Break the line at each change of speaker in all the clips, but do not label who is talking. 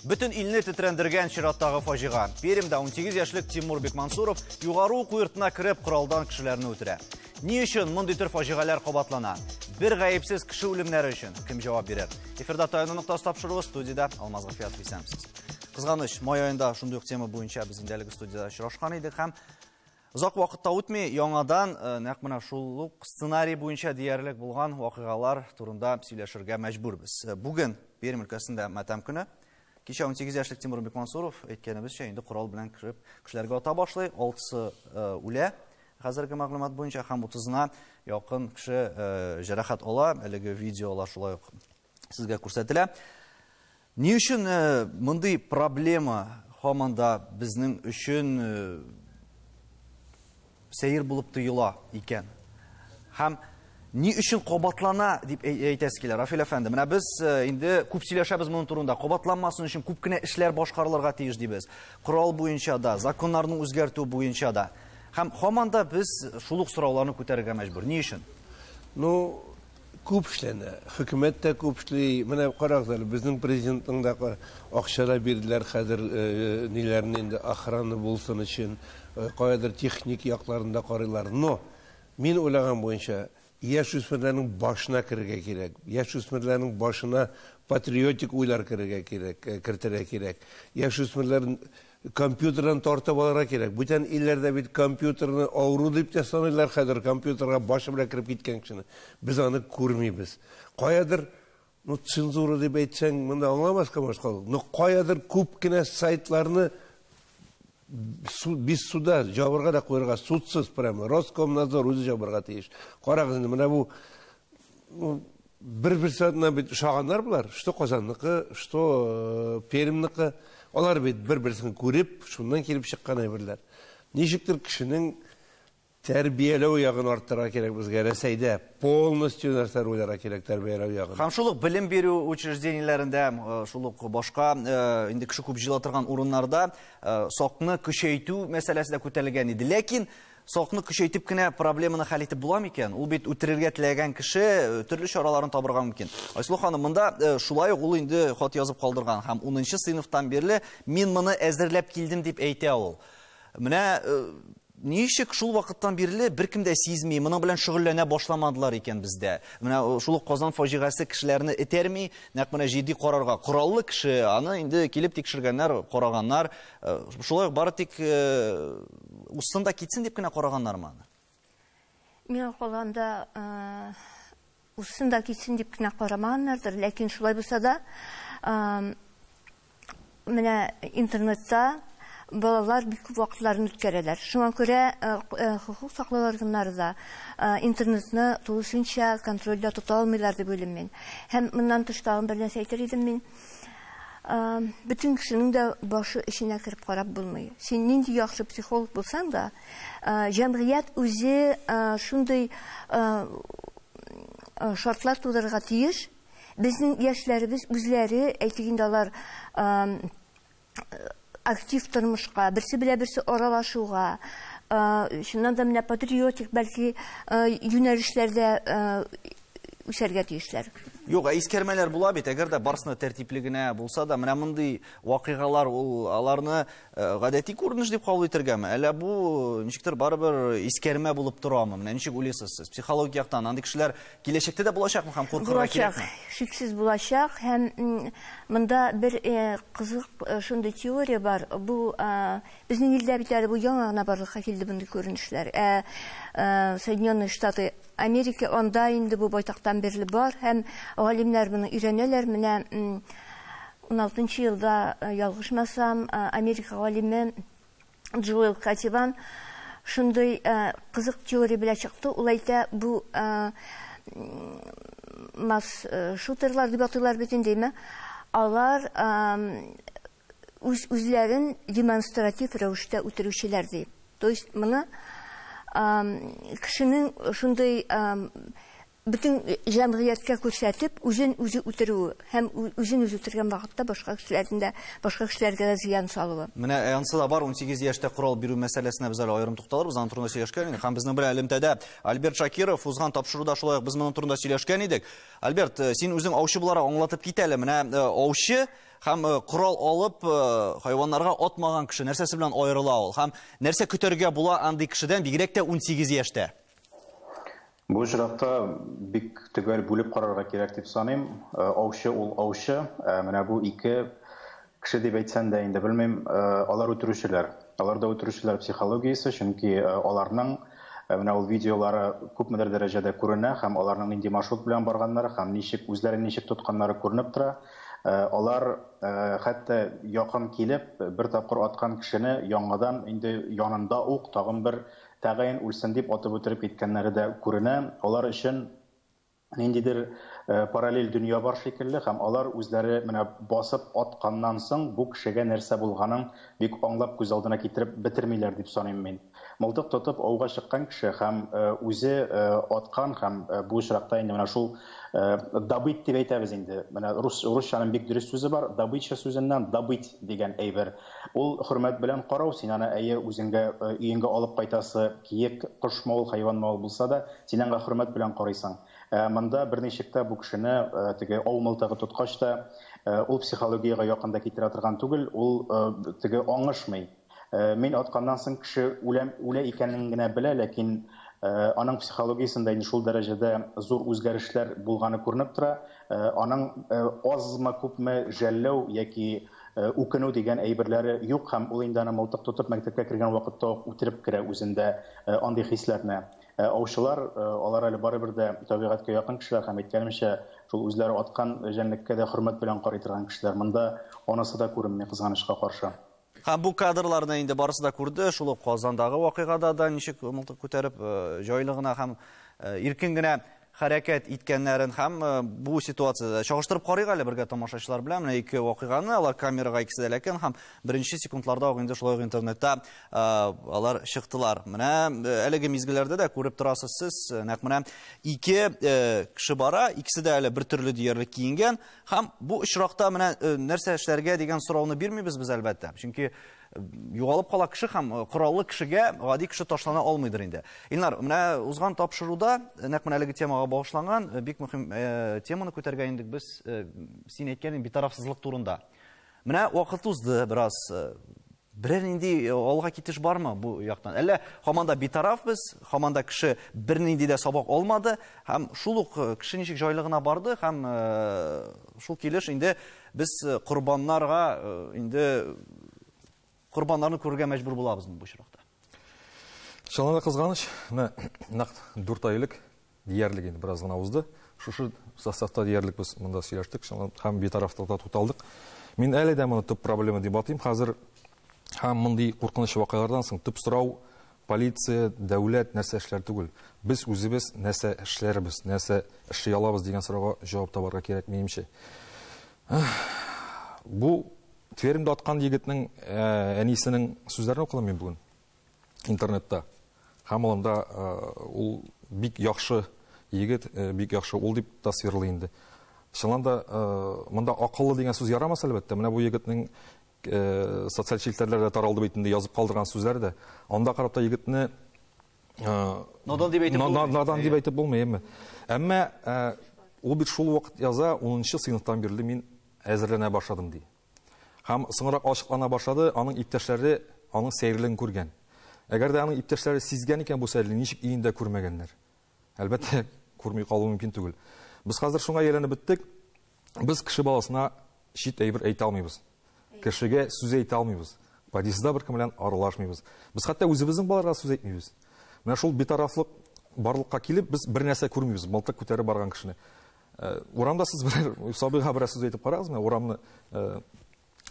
Бөтен илне тетрәндергән чираттагы фаҗига. Пермьдә 18 яшьлек Тимур Бекмансуров югары уку йортына кереп коралдан кешеләрне үтерә. Ни өчен мондый төр фаҗигаләр кабатлана? Бер гаепсез кеше үлемнәре өчен кем җавап бирер? Эфирда Таяну ноктасы тапшыруы, студиядә Алмаз Гафиятов, исәнмесез. Кызганыч, май аенда шундый ук тема буенча без инде әлеге студиядә очрашкан идек һәм озак вакытта үтми яңадан нәкъ менә шул ук сценарий буенча диярлек булган вакыйгалар турында сөйләшергә мәҗбүрбез. Бүген Пермь өлкәсендә матәм көне. Кичә 18 яшьлек Тимур Бекмансуров, әйткәнебезчә, инде корал белән кереп кешеләргә ата башлый. 6-сы үлә хәзерге мәгълүмат буенча һәм 30-на якын кеше җәрәхәт ала. Әлеге видеолар шулай ук сезгә күрсәтелә. Ни өчен мондый проблема һаман да безнең өчен сәер булып тоела икән? Һәм ни өчен кабатлана дип әйтәсе килә, Рафил әфәнде? Менә без инде күп сөйләшәбез моның турында. Кабатланмасын өчен күп кенә эшләр башкарылырга тиеш дибез. Корал буенча да, законнарны үзгәртү буенча да. Һәм һаман да без шул ук сорауларны күтәрергә мәҗбүр. Ни өчен?
Ну, күп эшләнә. Хөкүмәт тә күп эшли. Менә карагыз әле, безнең президентның да акча да бирделәр хәзер ниләрне инде охрана булсын өчен, каядыр техник якларын да карыйлар. Но мин уйлаган буенча, яшүсмерләрнең башына керергә кирәк. Яшүсмерләрнең башына патриотик уйлар керергә кирәк, кертергә кирәк. Яшүсмерләрен компьютердан тартып алырга кирәк. Бүтән илләрдә бит компьютерны авыру дип тә саныйлар хәзер, компьютерга башы белән кереп киткән кешене. Без аны күрмибез. Каядыр, ну, цензура дип әйтсәң, монда аңламаска башка халык. Но каядыр күп кенә сайтларны без суда жабырга да куярга, судсыз прямо. Роскомнадзор үзе жабырга тиеш. Карагыз инде, менә бу, ну, бер-бер сәгатеннән бит ошаганнар булар, что Казанныкы, что Пермьныкы. Алар бит бер-берсен күреп, шуннан килеп чыккан әйберләр. Ничектер кешенең тәрбияләү ягын арттырырга кирәк безгә. Рәсәйдә полностью нәрсәләр уйларга кирәк тәрбияләү ягын.
Һәм шул ук белем бирү учреждениеләрендә, шул ук башка, инде кеше күп җыела торган урыннарда сакны көчәйтү мәсьәләсе дә күтәрелгән иде. Ләкин сакны көчәйтеп кенә проблеманы хәл итеп була микән? Ул бит үтерергә теләгән кеше төрле чараларын табырга мөмкин. Айсылу ханым, монда шулай ук ул инде хат язып калдырган һәм 10 сыйныфтан бирле мин моны әзерләп килдем дип әйтә ул. Менә ничек шул вакыттан бирле беркем дә сизми, моның белән шөгыльләнә башламадылар икән бездә. Менә шул ук Казан фаҗигасе кешеләрне этәрми, нәкъ менә җитди карарга. Кораллы кеше, аны инде килеп тикшергәннәр, караганнар. Шулай ук бары тик узсын да китсен дип кенә караганнармы аны?
Миңа калганда, узсын да китсен дип кенә карамаганнардыр, ләкин шулай булса да, менә интернетта балалар бик күп вакытларын үткәрәләр. Шуңа күрә хокук саклау органнары да интернетны тулысынча контрольдә тота алмыйлар дип уйлыйм мин. Һәм моннан тыш тагын бер нәрсә әйтер идем мин. Бөтен кешенең дә башы эченә кереп карап булмый. Син нинди яхшы психолог булсаң да, җәмгыять үзе шундый шартлар тудырырга тиеш. Безнең яшьләребез үзләре, әйтик инде, алар актив тормышка, берсе белән берсе аралашуга, чыннан да менә патриотик бәлки юнәлешләрдә үсәргә тиешләр.
Юк, ә искәрмәләр була бит, әгәр дә барысына тәртипле генә булса да, менә мондый вакыйгалар ул аларны гадәти күренеш дип кабул итергәме? Әллә бу ничектер барыбер искәрмә булып торамы? Менә ничек уйлыйсыз сез? Психологик яктан андый кешеләр киләчәктә дә булачакмы һәм куркырга
Булачак.
кирәкме?
Шиксез булачак һәм монда бер кызык шундый теория бар. Бу безнең илдә бит әле бу яңа гына барлыкка килде мондый күренешләр. Соединенные Штаты Америка анда инде бу байтактан бирле бар һәм галимнәр моны өйрәнәләр. Менә ун алтынчы елда, ялгышмасам, Америка галиме Джоэл Кативан шундый кызык теория белән чыкты. Ул әйтә, бу масс шутерлар дип атыйлар бит инде, әйме? Алар үз үзләрен демонстратив рәвештә үтерүчеләр ди. То есть моны кешенең шундый бөтен җәмгыятькә күрсәтеп, үзен үзе үтерүе һәм үзен үзе үтергән вакытта башка кешеләрнең дә, башка кешеләргә дә зыян салуы.
Менә ансы да бар, 18 яшьтә корал бирү мәсьәләсенә без әле аерым тукталырбыз, аның турында сөйләшкән идек. Һәм безнең белән элемтәдә Альберт Шакиров узган тапшыруда шулай ук без моның турында сөйләшкән идек. Альберт, син үзең аучы буларак аңлатып кит әле, менә аучы һәм корал алып хайваннарга атмаган кеше нәрсәсе белән аерыла ул? Һәм нәрсә көтәргә була андый кешедән, бигрәк тә 18 яшьтә?
Бу очракта бик төгәл бүлеп карарга кирәк дип саныйм. Аучы ул аучы, менә бу ике кеше дип әйтсәм дә инде белмим, алар үтерүчеләр. Алар да үтерүчеләр психологиясе, чөнки аларның менә ул видеолары күпмедер дәрәҗәдә күренә һәм аларның нинди маршрут белән барганнары һәм ничек үзләрен ничек тотканнары күренеп тора. Алар хәтта якын килеп бер тапкыр аткан кешене яңадан инде янында ук тагын бер тәгаен үлсен дип атып үтереп киткәннәре дә күренә. Алар өчен ниндидер параллель дөнья бар шикелле һәм алар үзләре менә басып атканнан соң бу кешегә нәрсә булганын бик аңлап күз алдына китереп бетермиләр дип саныйм мин. Мылтык тотып ауга чыккан кеше һәм үзе аткан һәм бу очракта инде менә шул добыть дип әйтәбез инде. Менә русчаның бик дөрес сүзе бар, добыча сүзеннән добыть дигән әйбер. Ул хөрмәт белән карау, син аны әйе үзеңгә өеңгә алып кайтасы, киек, кошмы ул, хайванмы ул булса да, син аңа хөрмәт белән карыйсың. Монда берничек тә бу кешене теге ау мылтыгы тоткач та ул психологиягә якын да китерә торган түгел, ул теге аңышмый. Мин атканнан соң кеше үлә икәнен генә белә, ләкин аның психологиясендә инде шул дәрәҗәдә зур үзгәрешләр булганы күренеп тора. Аның азмы күпме жәлләү яки үкенү дигән әйберләре юк һәм ул инде аны мылтык тотып мәктәпкә кергән вакытта ук үтереп керә үзендә андый хисләрне. Аучылар, алар әле барыбер дә табигатькә якын кешеләр һәм әйткәнемчә, шул үзләре аткан җәнлеккә дә хөрмәт белән карый торган кешеләр. Монда анысы да күренми, кызганычка каршы.
Һәм бу кадрларны инде барысы да күрде. Шул ук Казандагы вакыйгада да ничек мылтык күтәреп, җайлы гына һәм иркен генә хәрәкәт иткәннәрен һәм бу ситуацияда чагыштырып карыйк әле бергә тамашачылар белән. Менә ике вакыйганы алар камерага икесе дә эләккән һәм беренче секундларда ук инде шулай ук интернетта алар чыктылар. Менә әлеге мизгелләрдә дә күреп торасыз сез, нәкъ менә ике кеше бара, икесе дә әле бер төрле диярлек киенгән һәм бу очракта менә нәрсә эшләргә дигән сорауны бирмибез без әлбәттә. Чөнки югалып кала кеше һәм кораллы кешегә гади кеше ташлана алмыйдыр инде. Илнар, менә узган тапшыруда нәкъ менә әлеге темага багышланган бик мөһим теманы күтәргән идек без, син әйткән битарафсызлык турында. Менә вакыт узды бераз. Берәр нинди алга китеш бармы бу яктан? Әллә һаман да битараф без, һаман да кеше бернинди дә сабак алмады һәм шул ук кеше ничек җайлы гына барды һәм шул килеш инде без корбаннарга инде корбаннарны күрергә мәҗбүр булабызмы бу очракта?
Чынлап та кызганыч, менә нәкъ 4 ай элек диярлек инде бераз гына узды. Шушы составта диярлек без монда сөйләштек, чынлап һәм битарафлыкта тукталдык. Мин әле дә моны төп проблема дип атыйм. Хәзер һәм мондый куркыныч вакыйгалардан соң төп сорау полиция, дәүләт нәрсә эшләр түгел. Без үзебез нәрсә эшләрбез, нәрсә эшли алабыз дигән сорауга җавап табарга кирәк минемчә. Бу Твермдә аткан егетнең әнисенең сүзләрен укыдым мин бүген интернетта. Һәм ул анда ул бик яхшы егет, бик яхшы ул дип тасвирлый инде. Чыннан да монда акыллы дигән сүз ярамас әлбәттә. Менә бу егетнең социаль челтәрләрдә таралды бит инде язып калдырган сүзләре дә. Анда карап та егетне
надан дип әйтеп булмый.
Надан дип әйтеп булмый, әмма. Әмма ул бит шул вакыт яза, 10 сыйныфтан бирле мин әзерләнә башладым ди. Һәм соңрак ачыклана башлады, аның иптәшләре аның сәерлеген күргән. Әгәр дә аның иптәшләре сизгән икән бу сәерлеген, ничек өендә күрмәгәннәр? Әлбәттә, күрми калу мөмкин түгел. Без хәзер шуңа әйләнеп беттек. Без кеше баласына чит әйбер әйтә алмыйбыз. Кешегә сүз әйтә алмыйбыз. Подъездда бер кем белән аралашмыйбыз. Без хәтта үзебезнең балаларга сүз әйтмибез. Менә шул битарафлык барлыкка килеп, без бер нәрсә күрмибез, мылтык күтәреп барган кешене. Урамда сез берәр сабыйга берәр сүз әйтеп карагыз, менә урамны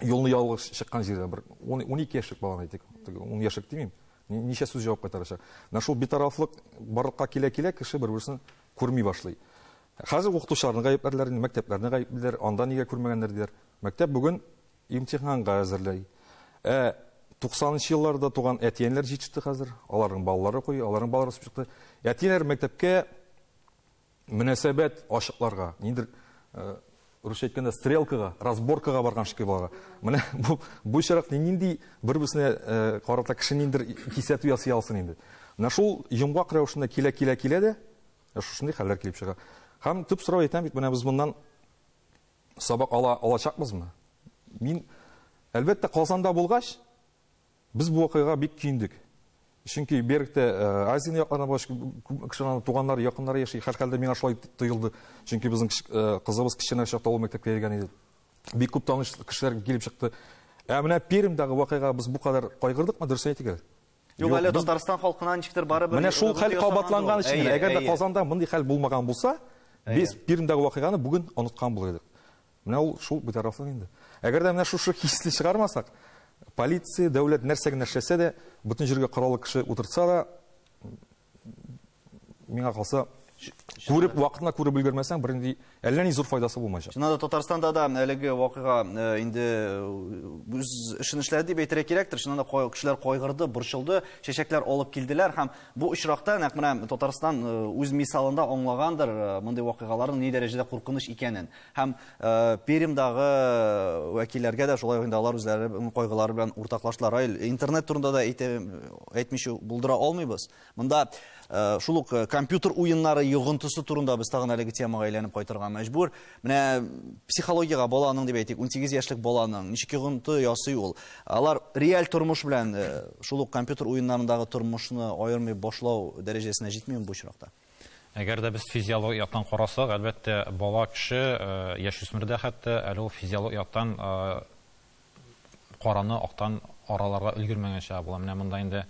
юлны ялгыш чыккан җирдә бер 12 яшьлек баланы әйтик, теге 10 яшьлек димим, ничә сүз җавап кайтарачак. Менә шул битарафлык барлыкка килә-килә кеше бер-берсен күрми башлый. Хәзер укытучыларны гаепләрләр, инде мәктәпләрне гаеплиләр, анда нигә күрмәгәннәр диләр. Мәктәп бүген имтиханга әзерләй. 90 елларда туган әти-әниләр җитеште хәзер, аларның балалары куй, аларның балалары үсеп чыкты. Әти-әниләр мәктәпкә мөнәсәбәт ачыкларга, ниндидер русча әйткәндә стрелкага, разборкага барган шикелле балага. Менә бу очрак нинди бер-берсенә карата кеше ниндидер кисәтү ясый алсын инде. Менә шул йомгак рәвешендә килә-килә-килә дә шушындый хәлләр килеп чыга. Һәм төп сорау әйтәм бит, менә без моннан сабак ала алачакбызмы? Мин, әлбәттә, Казанда булгач, без бу вакыйгага бик көендек. Чөнки Берктә Азия якларына баш кешеләрнең туганнары, якыннары яши. Һәрхәлдә миңа шулай тоелды. Чөнки безнең кызыбыз кечкенә чакта ул мәктәпкә йөргән иде. Бик күп таныш кешеләр килеп чыкты. Ә менә Пермьдәге вакыйга без бу кадәр кайгырдыкмы, дөресен әйтик әле?
Юк, әле Татарстан халкына ничектер барыбер.
Менә шул хәл кабатланган өчен, әгәр дә Казанда мондый хәл булмаган булса, без Пермьдәге вакыйганы бүген оныткан булыр идек. Менә ул шул битарафлык инде. Әгәр дә менә шушы хисне чыгармасак, полиция, дәүләт нәрсә генә эшләсә дә, бөтен җиргә кораллы кеше утыртса да, миңа калса, күреп, вакытында күреп өлгермәсәң, бернинди әллә ни зур файдасы булмаячак.
Чыннан да Татарстанда да әлеге вакыйга инде үз эшен эшләде дип әйтергә кирәктер. Чыннан да кешеләр кайгырды, борчылды, чәчәкләр алып килделәр һәм бу очракта нәкъ менә Татарстан үз мисалында аңлагандыр мондый вакыйгаларның ни дәрәҗәдә куркыныч икәнен. Һәм Пермьдагы вәкилләргә дә шулай ук инде алар үзләре кайгылары белән уртаклаштылар. Раил, интернет турында да әйтмичә булдыра алмыйбыз. Монда шул ук компьютер уеннары йогынтысы турында без тагын әлеге темага әйләнеп кайтырга мәҗбүр. Менә психологиягә баланың дип әйтик, 18 яшьлек баланың ничек йогынты ясый ул? Алар реаль тормыш белән шул ук компьютер уеннарындагы тормышны аермый башлау дәрәҗәсенә җитмиме бу очракта?
Әгәр дә без физиологик яктан карасак, әлбәттә, бала кеше яшүсмердә хәтта әле ул физиологик яктан караны актан араларга өлгермәгән чагы була. Менә монда инде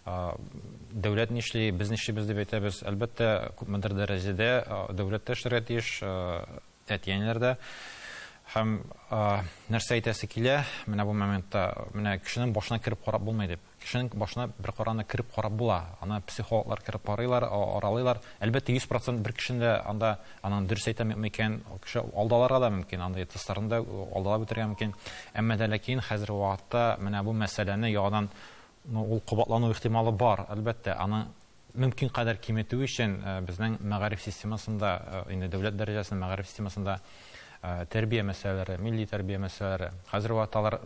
дәүләт нишли, без нишлибез дип әйтәбез. Әлбәттә, күпмедер дәрәҗәдә дәүләт тә эшләргә тиеш, әти-әниләр дә. Һәм нәрсә әйтәсе килә, менә бу моментта, менә кешенең башына кереп карап булмый дип. Кешенең башына бер караны кереп карап була. Аны психологлар кереп карыйлар, аралыйлар. Әлбәттә, 100% бер кешене дә анда аның дөрес әйтә микән, кеше алдаларга да мөмкин, андый тестларны да алдалап бетерергә мөмкин. Әмма дә ләкин хәзерге вакытта менә бу мәсьәләне яңадан, ул кабатлану ихтималы бар. Әлбәттә, аны мөмкин кадәр киметү өчен безнең мәгариф системасында, инде дәүләт дәрәҗәсендә мәгариф системасында тәрбия мәсьәләләре, милли тәрбия мәсьәләләре хәзерге вакытта алар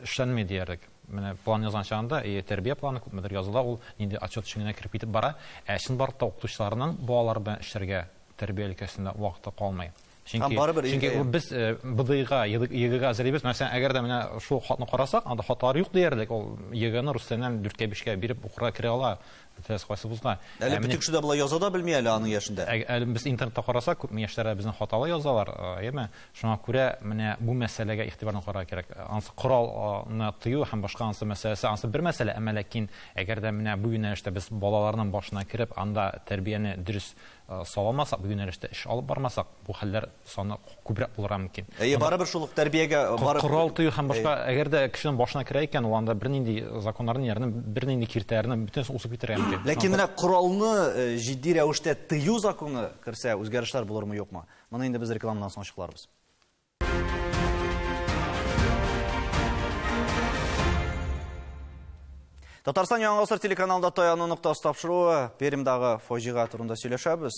эшләнми диярлек. Менә план язган чагында, тәрбия планы күпмедер языла, ул нинди отчет өчен генә кереп китеп бара. Ә чынбарлыкта укытучыларның балалар белән эшләргә тәрбия өлкәсендә вакыты калмый. Чөнки без БДИга, ЕГЭга әзерлибез. Мәсәлән, әгәр дә менә шул хатны карасак, анда хатлар юк диярлек. Ул ЕГЭны рус теленнән 4-кә 5-кә биреп укырга керә ала. Теләсә кайсы вузга.
Әле бөтен кеше дә болай яза да белми әле аның яшендә.
Әле без интернетта карасак, күпме яшьләр безнең хаталы язалар, әйеме? Шуңа күрә менә бу мәсьәләгә игътибарны карарга кирәк. Ансы коралны тыю һәм башка ансы мәсьәләсе, ансы бер мәсьәлә, әмма ләкин әгәр дә менә бу юнәлештә без балаларның башына кереп, анда тәрбияне дөрес сала алмасак, бу юнәлештә эш алып бармасак, бу хәлләр саны күбрәк булырга мөмкин.
Әйе, барыбер шул ук тәрбиягә барып
корал тыю һәм башка, әгәр дә кешенең башына керә икән, ул анда бернинди законнарны, ярны, бернинди киртәләрне бөтенесен узып китәргә мөмкин.
Ләкин менә коралны җитди рәвештә тыю законы керсә, үзгәрешләр булырмы, юкмы? Моны инде без рекламадан соң ачыкларбыз. Татарстан Яңа Гасыр телеканалында таяну ноктасы тапшыруы Пермьдагы фаҗига турында сөйләшәбез.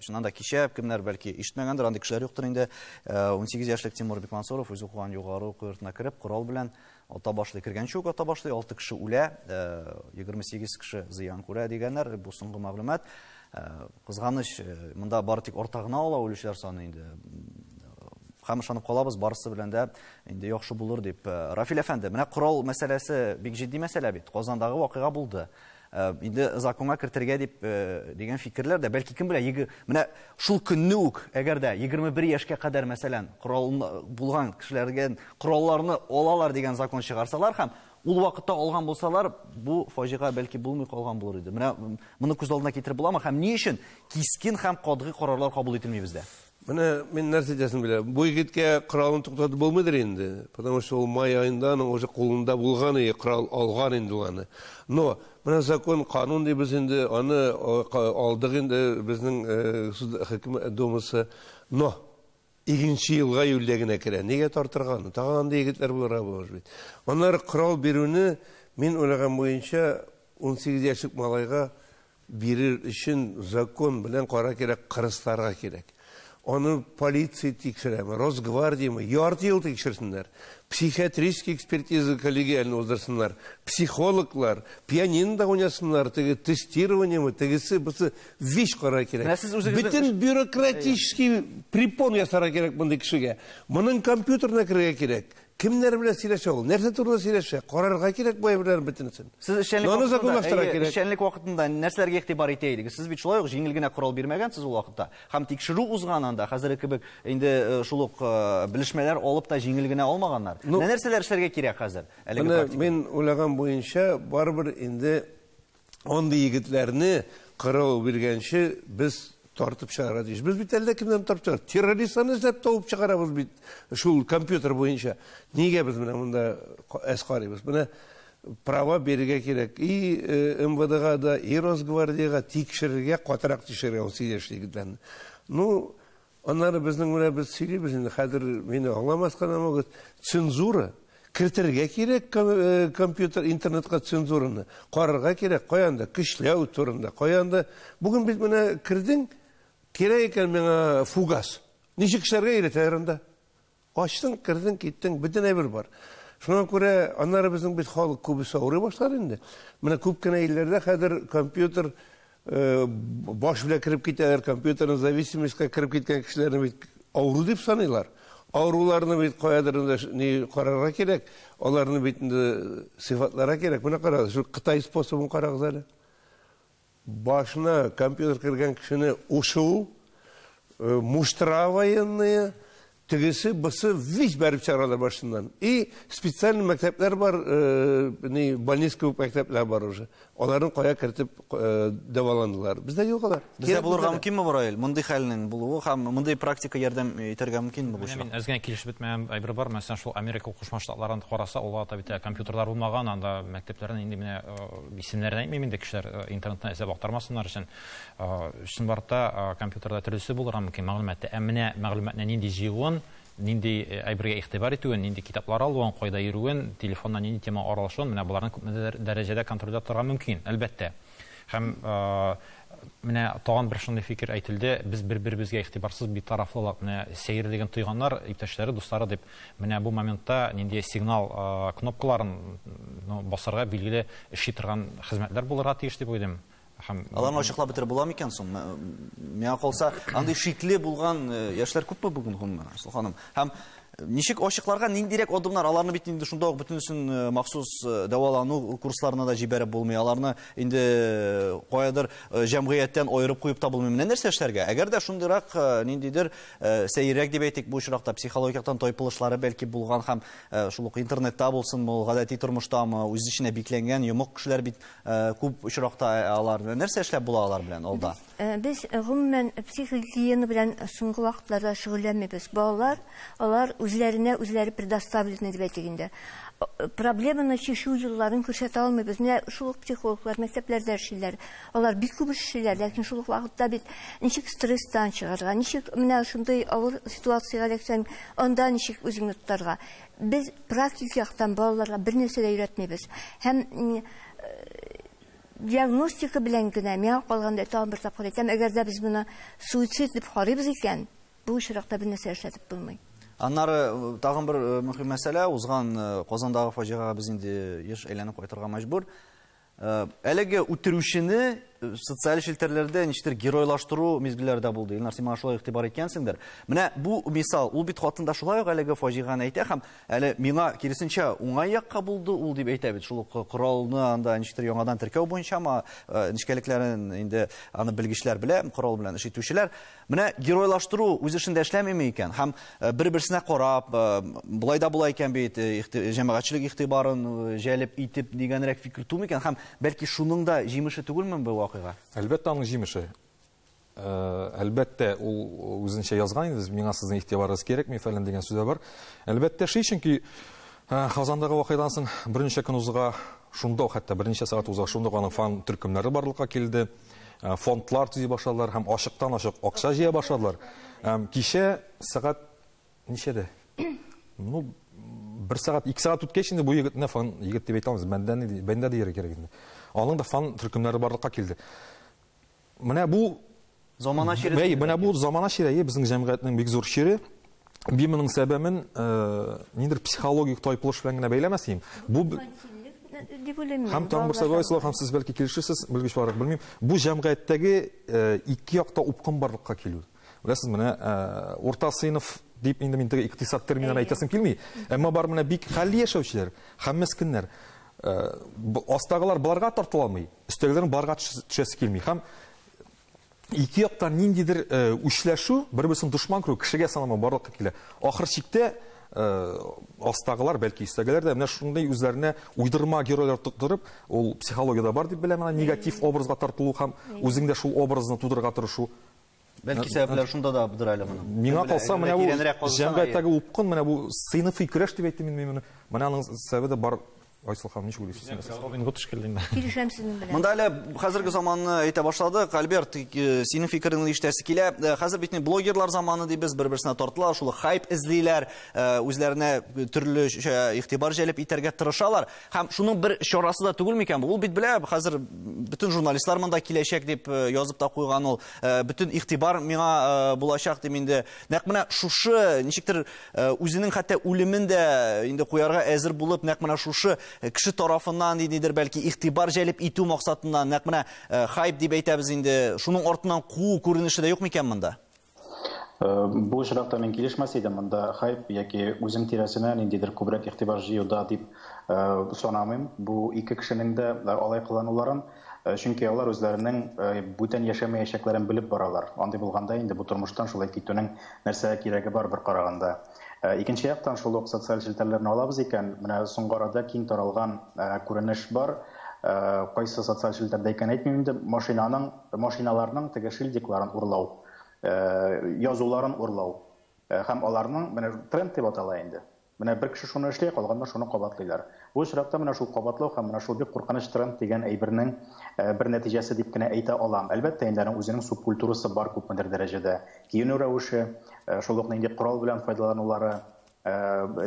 Чыннан да кичә кемнәр бәлки ишетмәгәндер, андый кешеләр юктыр инде. 18 яшьлек Тимур Бекмансуров үзе укыган югары уку йортына кереп, корал белән ата башлый, кергәнче үк ата башлый, 6 кеше үлә, 28 кеше зыян күрә дигәннәр. Бу соңгы мәгълүмат. Кызганыч, монда бары тик арта гына ала үлүчеләр саны инде. Һәм ышанып калабыз, барысы белән дә инде яхшы булыр дип. Рафил әфәнде, менә корал мәсьәләсе бик җитди мәсьәлә бит. Казандагы вакыйга булды. Инде законга кертергә дип дигән фикерләр дә, бәлки кем белә, менә шул көнне үк, әгәр дә 21 яшькә кадәр, мәсәлән, корал булган кешеләргә коралларны алалар дигән закон чыгарсалар һәм ул вакытта алган булсалар, бу фаҗига бәлки булмый калган булыр иде. Менә моны күз алдына китереп буламы һәм ни өчен кискен һәм катгый карарлар кабул ителми бездә?
Менә мин нәрсә әйтәсем белә. Бу егеткә коралын туктатып булмыйдыр инде, потому что ул май аенда аның уже кулында булган и корал алган инде ул аны. Но менә закон, канун дибез инде, аны алдык инде безнең суд хөкем думасы. Но икенче елга июльдә генә керә. Нигә тартырга аны? Тагын андый егетләр булырга может бит. Аннары корал бирүне мин уйлаган буенча 18 яшьлек малайга бирер өчен закон белән кара кирәк, кырысларга кирәк. Аны полиция тикшерәме, Росгвардияме, ярты ел тикшерсеннәр. Психиатрический экспертиза коллегиально уздырсыннар. Психологлар, пианинода уйнасыннар, теге тестированиеме, тегесе, бусы виш кара кирәк. Бөтен бюрократический препон ясарга кирәк мондый кешегә. Моның компьютерына керергә кирәк. Кемнәр белән сөйләшә ул? Нәрсә турында сөйләшә? Карарга кирәк бу әйберләрнең бөтенесен.
Сез эшчәнлек вакытында нәрсәләргә игътибар итә идегез? Сез бит шулай ук җиңел генә корал бирмәгәнсез ул вакытта. Һәм тикшерү узган анда хәзерге кебек инде шул ук белешмәләр алып та җиңел генә алмаганнар. Нәрсәләр эшләргә кирәк хәзер?
Әлеге практика. Мин уйлаган буенча барыбер инде андый егетләрне корал биргәнче без тартып чыгара тиеш. Без бит әллә кемнән тартып чыгарабыз. Террористларны эзләп табып чыгарабыз бит шул компьютер буенча. Нигә без менә монда әз карыйбыз? Менә права бирергә кирәк. И МВДга да, и Росгвардиягә тикшерергә, катырак тикшерергә ул сөйләш егетләрне. Ну, аннары безнең менә без сөйлибез инде, хәзер мине аңламаска да могут. Цензура кертергә кирәк компьютер, интернетка цензураны. Карарга кирәк, каян да көчләү турында, каян да. Бүген бит менә кердең, кирәк икән миңа фугас. Ничек эшләргә өйрәтәләр анда? Ачтың, кердең, киттең, бөтен әйбер бар. Шуңа күрә аннары безнең бит халык күбесе авырый башлар инде. Менә күп кенә илләрдә хәзер компьютер баш белән кереп китәләр, компьютерның зависимостька кереп киткән кешеләрне бит авыру дип саныйлар. Авыруларны бит каядыр инде ни карарга кирәк, аларны бит инде сыйфатларга кирәк. Менә карагыз, шул Кытай способын карагыз әле. Башына компьютер кергән кешене ушу, муштра военные, тегесе, бусы весь бәреп чыгаралар башыннан. И специальный мәктәпләр бар, ни, больница кебек мәктәпләр бар уже. Аларны кая кертеп дәваландылар. Бездә юк алар.
Бездә булырга мөмкинме бу, Раил? Мондый хәлнең булуы һәм мондый практика ярдәм итәргә мөмкинме бу очракта?
Мин әз генә килешеп бетмәгән әйбер бар. Мәсәлән, шул Америка Кушма Штатларын караса, ул вакытта бит компьютерлар булмаган, анда мәктәпләрнең инде менә исемнәрен әйтмим инде, кешеләр интернеттан эзләп актармасыннар өчен. Чынбарта компьютерда төрлесе булырга мөмкин мәгълүматта. Ә менә мәгълүматны нинди җыюын, нинди әйбергә игътибар итүен, нинди китаплар алуын, кайда йөрүен, телефоннан нинди тема аралашуын, менә боларны күпмедер дәрәҗәдә контрольдә тотарга мөмкин, әлбәттә. Һәм менә тагын бер шундый фикер әйтелде, без бер-беребезгә игътибарсыз, битарафлылык, менә сәерлеген тойганнар, иптәшләре, дуслары дип, менә бу моментта нинди сигнал кнопкаларын, ну, басарга билгеле эшли торган хезмәтләр булырга тиеш дип уйлыйм. Һәм
Аларны ачыклап бетереп була микән соң? Миңа калса, андый шикле булган яшьләр күпме бүген гомумән, Асыл ханым? Һәм ничек ачыкларга, ниндирәк адымнар? Аларны бит инде шунда ук бөтенесен махсус дәвалану курсларына да җибәреп булмый. Аларны инде каядыр җәмгыятьтән аерып куеп та булмый. Менә нәрсә эшләргә? Әгәр дә шундыйрак ниндидер сәеррәк дип әйтик, бу очракта психологик яктан тайпылышлары бәлки булган һәм шул ук интернетта булсынмы, ул гадәти тормыштамы, үз эченә бикләнгән йомык кешеләр бит күп очракта алар. Нәрсә эшләп була алар белән алда?
Без гомумән психогигиена белән соңгы вакытларда шөгыльләнмибез. Балалар, алар үзләренә үзләре предоставлены дип әйтик инде. Проблеманы чишү юлларын күрсәтә алмыйбыз. Менә шул ук психологлар мәктәпләрдә эшлиләр. Алар бик күп эшлиләр, ләкин шул ук вакытта бит ничек стресстан чыгарга, ничек менә шундый авыр ситуациягә эләксәң, анда ничек үзеңне тотарга. Без практик яктан балаларга бер нәрсә дә өйрәтмибез. Һәм диагностика белән генә, миңа калганда тагын бер тапкыр әйтәм, әгәр дә без моны суицид дип карыйбыз икән, бу очракта бер нәрсә эшләтеп булмый.
Аннары тагын бер мөһим мәсьәлә, узган Казандагы фаҗигага без инде еш әйләнеп кайтырга мәҗбүр. Әлеге үтерүчене социаль челтәрләрдә ничектер геройлаштыру мизгелләре дә булды. Илнар, син моңа шулай игътибар иткәнсеңдер. Менә бу мисал, ул бит хатын да шулай ук әлеге фаҗиганы әйтә һәм әле миңа киресенчә уңай якка булды ул дип әйтә бит. Шул ук коралны анда ничектер яңадан теркәү буенчамы, нечкәлекләрен инде аны белгечләр белә, корал белән эш итүчеләр. Менә геройлаштыру үз эшендә эшләмиме икән? Һәм бер-берсенә карап, болай да була икән бит, җәмәгатьчелек игътибарын җәлеп итеп дигәнрәк фикер тумы икән? Һәм бәлки шуның да җимеше түгелме бу вакыйга?
Әлбәттә, аның җимеше. Әлбәттә, ул үзенчә язган инде, миңа сезнең игътибарыгыз кирәкми фәлән дигән сүзе бар. Әлбәттә, ши, чөнки Казандагы вакыйгадан соң берничә көн узуга, шунда ук хәтта берничә сәгать узуга шунда ук аның фан төркемнәре барлыкка килде. Фондлар төзи башладылар һәм ачыктан-ачык акча җыя башладылар. Кичә сәгать ничәдә? Ну, бер сәгать, ике сәгать үткәч инде бу егетне фан егет дип әйтә алмыйбыз, бәндә дияргә кирәк инде. Аның да фан төркемнәре барлыкка килде. Менә бу
замана чире.
Менә бу замана чире, безнең җәмгыятьнең бик зур чире. Мин моның сәбәбен ниндидер психологик тайпылыш белән генә бәйләмәс идем. Бу һәм тагын бер сәбәп, Айсылу, һәм сез бәлки килешерсез, белгеч буларак белмим. Бу җәмгыятьтәге ике якта упкын барлыкка килү. Беләсез, менә урта сыйныф дип инде мин теге икътисад терминын әйтәсем килми. Әмма бар менә бик хәлле яшәүчеләр һәм мескеннәр. Астагылар боларга тартыла алмый, өстәгеләрнең боларга төшәсе килми. Һәм ике яктан ниндидер үчләшү, бер-берсен дошман күрү, кешегә санамау барлыкка килә. Ахыр чиктә астагылар, бәлки өстәгеләр дә менә шундый үзләренә уйдырма геройлар тоттырып, ул психологияда бар дип беләм, негатив образга тартылу һәм үзең дә шул образны тудырырга тырышу.
Бәлки сәбәпләр шунда да булдыр әле моның.
Миңа калса, менә бу җәмгыятьтәге упкын, менә бу сыйныфый көрәш дип әйттем мин моны. Менә аның сәбәбе дә бар. Айсылу ханым, ничек уйлыйсыз?
Робин Гуд шикелле инде.
Килешәм сезнең белән.
Монда әле хәзерге заманны әйтә башладык. Альберт, синең фикереңне ишетәсе килә. Хәзер бит блогерлар заманы дибез, бер-берсенә тартыла, шул хайп эзлиләр, үзләренә төрле игътибар җәлеп итәргә тырышалар. Һәм шуның бер чарасы да түгел микән бу? Ул бит белә, хәзер бөтен журналистлар монда киләчәк дип язып та куйган ул. Бөтен игътибар миңа булачак дип инде. Нәкъ менә шушы ничектер үзенең хәтта үлемен дә инде куярга әзер булып, нәкъ менә шушы кеше тарафыннан ниндидер бәлки игътибар җәлеп итү максатыннан нәкъ менә хайп дип әйтәбез инде, шуның артыннан куу күренеше дә юк микән монда?
Бу очракта мин килешмәс идем. Монда хайп яки үзем тирәсенә ниндидер күбрәк игътибар җыюда дип санамыйм. Бу ике кешенең дә алай кылануларын, чөнки алар үзләренең бүтән яшәмәячәкләрен белеп баралар. Андый булганда инде бу тормыштан шулай китүнең нәрсәгә кирәге бар бер караганда. Икенче яктан шул ук социаль челтәрләрне алабыз икән, менә соңгы арада киң таралган күренеш бар. Кайсы социаль челтәрдә икән әйтмим инде, машиналарның теге шильдикларын урлау, язуларын урлау һәм аларның менә тренд дип атала инде. Менә бер кеше шуны эшли, калганнар шуны кабатлыйлар. Бу очракта менә шул кабатлау һәм менә шул бик куркыныч тренд дигән әйбернең бер нәтиҗәсе дип кенә әйтә алам. Әлбәттә, инде аның үзенең субкультурасы бар күпмедер дәрәҗәдә. Киенү рәвеше, шул ук нинди корал белән файдаланулары,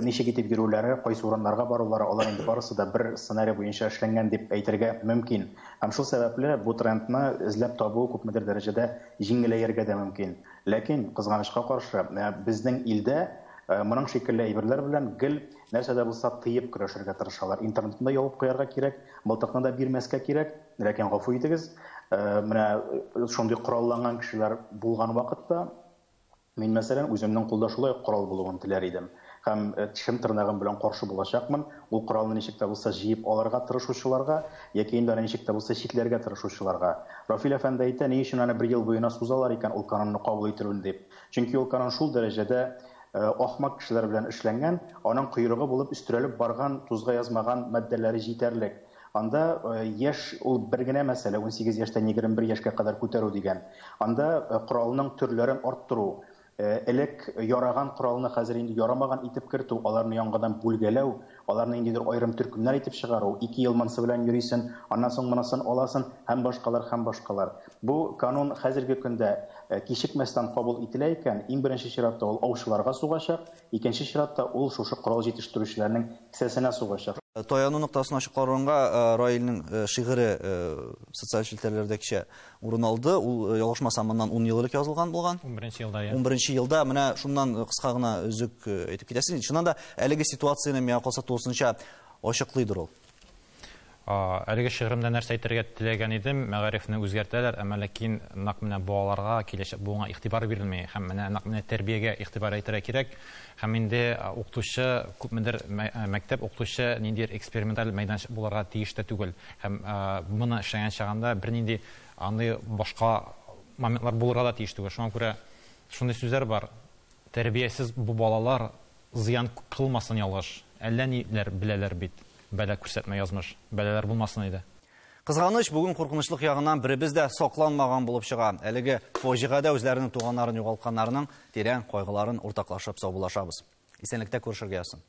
ничек итеп йөрүләре, кайсы урыннарга барулары, алар инде барысы да бер сценарий буенча эшләнгән дип әйтергә мөмкин. Һәм шул сәбәпле бу трендны эзләп табу күпмедер дәрәҗәдә җиңеләергә дә мөмкин. Ләкин кызганычка каршы, безнең илдә моның шикелле әйберләр белән гел нәрсә дә булса тыеп көрәшергә тырышалар. Интернетны да ябып куярга кирәк, мылтыкны да бирмәскә кирәк. Ләкин гафу итегез, менә шундый коралланган кешеләр булган вакытта мин, мәсәлән, үземнең кулда шулай ук корал булуын теләр идем. Һәм тешем тырнагым белән каршы булачакмын. Ул коралны ничек тә булса җыеп алырга тырышучыларга яки инде аны ничек тә булса чикләргә тырышучыларга. Рафил әфәнде әйтә, ни өчен аны бер ел буена сузалар икән ул канунны кабул итүен дип. Чөнки ул канун шул дәрәҗәдә ахмак кешеләр белән эшләнгән, аның койрыгы булып өстерәлеп барган, тузга язмаган маддәләре җитәрлек. Анда яшь ул бер генә мәсьәлә, 18 яшьтән 21 яшькә кадәр күтәрү дигән. Анда коралның төрләрен арттыру, элек яраган коралны хәзер инде ярамаган итеп кертү, аларны яңадан бүлгәләү, аларны ниндидер аерым төркемнәр итеп чыгару, 2 ел монысы белән йөрисен, аннан соң монысын аласың һәм башкалар, һәм башкалар. Бу канун хәзерге көндә кичекмәстән кабул ителә икән, иң беренче чиратта ул аучыларга сугачак, икенче чиратта ул шушы корал җитештерүчеләрнең кесәсенә сугачак.
Таяну ноктасын ачыклар урынга Раилнең шигыре социаль челтәрләрдә кичә урын алды. Ул ялгышмасам, моннан 10 ел элек язылган булган.
11 елда, я.
11 елда менә шуннан кыска гына өзек әйтеп китәсез. Чыннан да әлеге ситуацияне миңа калса тулысынча ачыклыйдыр ул.
Әлеге шигыремдә нәрсә әйтергә теләгән идем, мәгарифне үзгәртәләр, әмма ләкин нәкъ менә балаларга, киләчәк буынга игътибар бирелми һәм менә нәкъ менә тәрбиягә игътибар әйтергә кирәк. Һәм инде укытучы, күпмедер мәктәп укытучы ниндидер эксперименталь мәйданчык булырга тиеш тә түгел. Һәм моны эшләгән чагында бернинди андый башка моментлар булырга да тиеш түгел. Шуңа күрә шундый сүзләр бар: тәрбиясез бу балалар зыян кылмасын ялгыш. Әллә ниләр беләләр бит. Бәлә күрсәтмә язмыш, бәләләр булмасын иде.
Кызганыч, бүген куркынычлык ягыннан беребез дә сакланмаган булып чыга. Әлеге фаҗигадә үзләренең туганнарын югалтканнарның тирән кайгыларын уртаклашып саубуллашабыз. Исәнлектә күрешергә язсын.